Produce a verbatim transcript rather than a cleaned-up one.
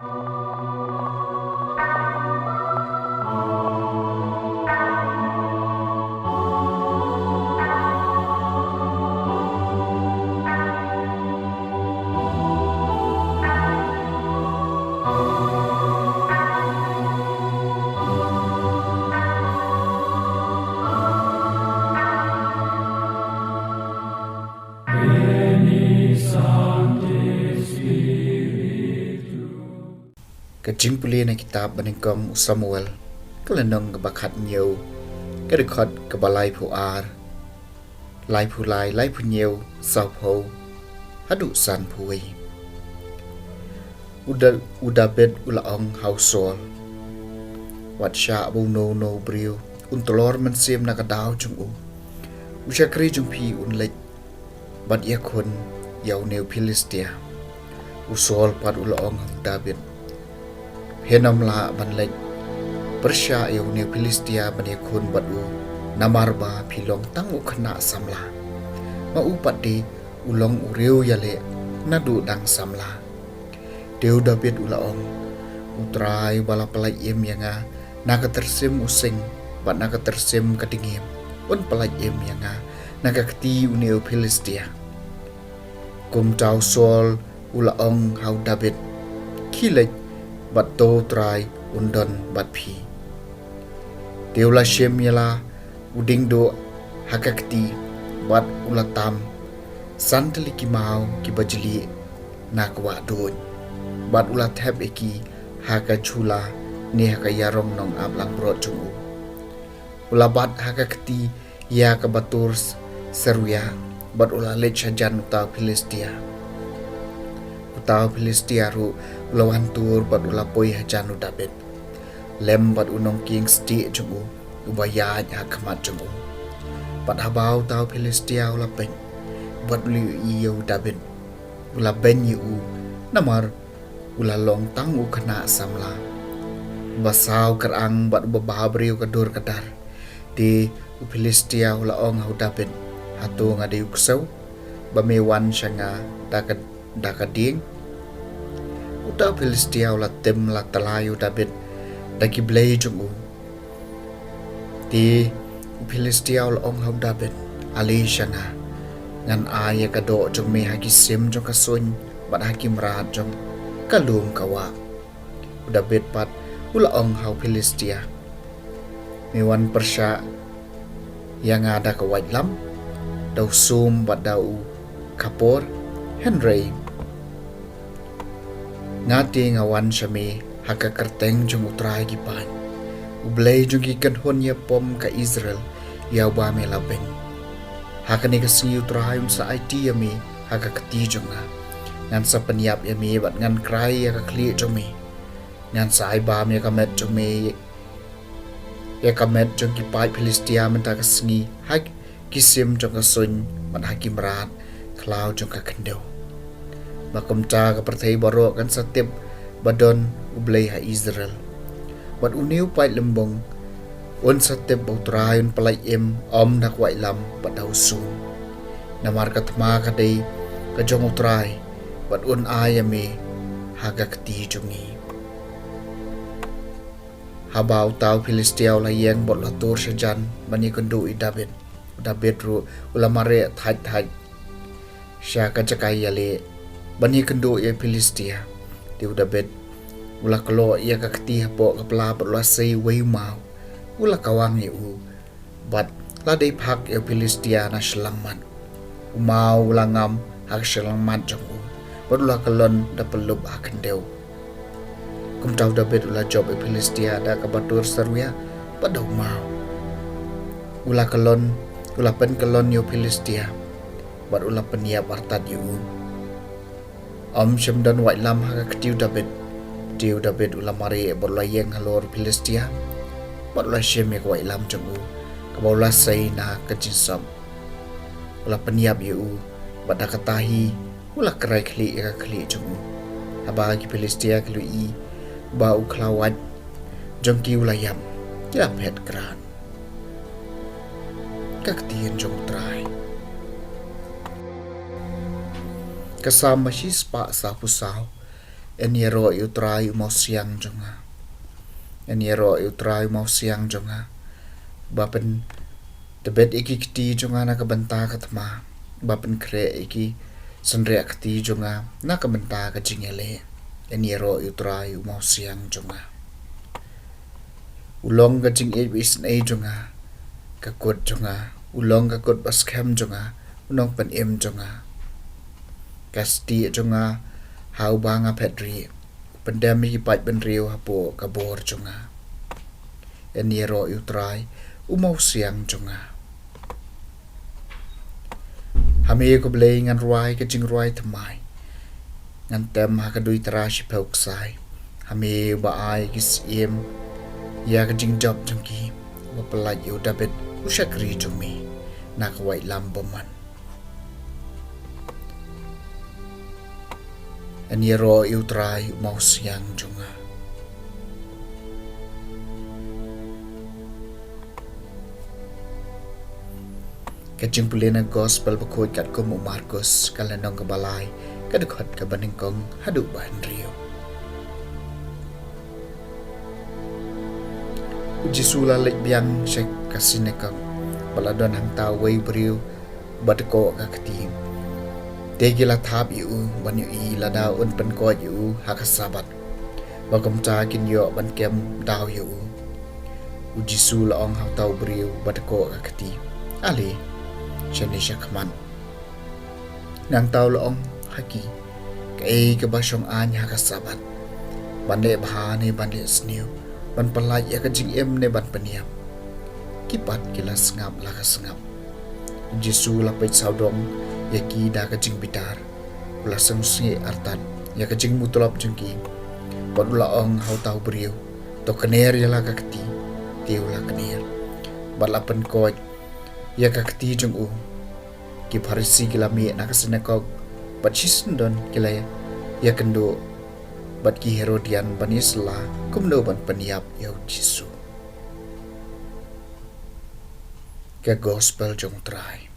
Ka jingpule na kitab ba nyngkong u Samuel, ka lynnong kaba khathynñiew, ka dkhot kaba laiphew ar, laiphew lai, laiphew hynñiew, sawphew, haduh sanphew wei. U Da-, u Dabid u la ong ha u Saul, wat shah ba uno uno u briew un tlor mynsiem na ka daw jong u. U shakri jong phi un leit bad ïakhun ïa une u Philistia. U Saul pat u la ong ha u Dabid, phin ym lah ban leit pyrshah ïa une u Philistia ban ïakhun bad u, namar ba phi long tang u khynnah samla. Ma u pat de u long u riew ïaleh naduh dang samla. Te u Dabid u la ong, U Trai uba la pyllait im ïa nga na ka tyrsim u sing bad na ka tyrsim ka dngiem, un pyllait im ïa nga na ka kti une u Philistia. Kumta u Saul u la ong ha u Dabid, khie leit bad to U Trai un don bad phi. Te u la shim ïa la u diengduh ha ka kti bad u la tam san tylli ki maw kiba jlieh na ka wah duid, bad u la thep ïa ki ha ka jhula ne ha ka ïarong nongap langbrot jong u. U la bat ha ka kti ïa ka batur Seruia, bad u la leit shajan uta u Philistia. Uta u Philistia ruh u la wan tur bad u la poi hajan u Dabid, lem bad u nongkieng stieh jong u uba ïaid ha khmat jong u. Bad haba uta u Philistia u la peit bad u la ïohi ïa u Dabid, u la beiñ ïa u, namar u la long tang u khynnah samla, uba saw kyrang bad uba bhabriew ka dur ka dar. Te u Philistia u la ong ha u Dabid, hato nga dei u ksew ba me wan sha nga da ka, da ka dieng? Uta u Philistia u la tim la tylla ïa u Dabid da ki blei jong u. Te u Philistia u la ong ha u Dabid, ale sha nga, ngan ai ïa ka doh jong me ha ki sim jong ka suiñ bad ha ki mrad jong ka lum ka wah. U Dabid pat u la ong ha u Philistia, me wan pyrshah ïa nga da ka waitlam, da u sum bad da u khapor? Hynrei nga te nga wan sha me ha ka kyrteng jong U Trai ki paid, U Blei jong ki kynhun ïapom ka Israel, ïa uba me la beiñ. Ha kane ka sngi U Trai un sa aiti ïa me ha ka kti jong nga. Ngan sa pynïap ïa me bad ngan krai ïa ka khlieh jong me. Ngan sa ai bam ïa ka met jong me, ïa ka met jong ki paid Philistia mynta ka sngi ha ki sim jong ka suiñ bad ha ki mrad khlaw jong ka khyndew. Ba kumta ka pyrthei baroh kan sa tip ba don U Blei ha Israel. Bad une u paid lymbung un sa tip ba U Trai un pyllait im, ym da ka waitlam bad da u sum. Namar ka thma ka dei ka jong U Trai, bad un ai ïa me ha ka kti jong ngi. Haba uta u Philistia u la ïeng bad u la tur shajan ban ïakynduh ïa u Dabid, u Dabid ruh u la mareh thait thait sha ka jaka ïaleh ban ïakynduh ïa u Philistia. Te u Dabid u la kloh ïa ka kti hapoh ka pla bad u la sei uwei u maw, u la kawang ïa u, bad la dei phak ïa u Philistia na shyllangmat. U maw u la ngam ha ka shyllangmat jong u, bad u la kyllon da pyllup ha khyndew. Kumta u Dabid u la jop ïa u Philistia da ka batur Seruia bad da u maw. U la kyllon, u la pynkyllon ïa u Philistia, bad u la pynïap artat ïa u. Ym shym don waitlam ha ka kti u Dabid. Te u Dabid u la mareh bad u la ïeng halor u Philistia, bad u la shim ïa ka waitlam jong u kaba u la sei na ka jingsop. U la pynïap ïa u bad da kata hi u la krai khlieh ïa ka khlieh jong u. Haba ki Philistia ki la ïohi ba u khlawait jong ki u la ïap, ki la phet krad. Ka ktien jong U Trai. Ka Salm ba shispah sawphew saw. Yn ïaroh ïa U Trai u mawsiang jong nga. Yn ïaroh ïa U Trai u mawsiang jong nga, ba pyntbit ïa ki kti jong nga na ka bynta ka thma, ba pynkhreh ïa ki synriah kti jong nga na ka bynta ka jingïaleh. Yn ïaroh ïa U Trai u mawsiang jong nga. U long ka jingïeit ba isynei jong nga, ka kut jong nga. U long ka kut ba skhem jong nga, u nongpynim jong nga. Ka stieh jong nga ha uba nga phet rieh, u pyndem ïa ki paid bynriew hapoh ka bor jong nga. Yn ïaroh ïa U Trai u mawsiang jong nga. Ha me ko Blei ngan rwai ka jingrwai thymmai, ngan tem ha ka duitara shiphew ksai. Ha me ba ai ki syiem ïa ka jingjop jong ki, ba pyllait ïa u Dabid u shakri jong me na ka waitlam bymman. Yn ïaroh ïa U Trai u mawsiang jong nga. Ka jingpule na Gospel bakhuid katkum u Markus, ka lynnong kaba lai, ka dkhot kaba nyngkong haduh ba hynriew. U Jisu u la leit biang sha ka synagog, bad la don hangta uwei u briew ba dkoh ka kti. Te ki la thap ïa u ban ïohi lada un pynkoit ïa u ha ka Sabbath, ba kumta kin ïoh ban kem daw ïa u. U Jisu u la ong ha uta u briew ba dkoh ka kti, Ale shane shakhmat. Nangta u la ong ha ki, Kaei kaba shong aiñ ha ka Sabbath? Ban leh bha ne ban leh sniew? Ban pyllait ïa ka jingim ne ban pynïap? Ki pat ki la sngap la ka sngap. U Jisu u la peit sawdong ïa ki da ka jingbitar. U la sngewsih artat ïa ka jingmutlop jong ki, bad u la ong ha uta u briew, To kner ïa la ka kti. Te u la kner, bad la pynkoit ïa ka kti jong u. Ki Pharisi ki la mih na ka synagog, bad shisyndon ki la ïakynduh bad ki Herodian ban ïasylla kumno ban pynïap ïa u Jisu. Ka Gospel jong U Trai.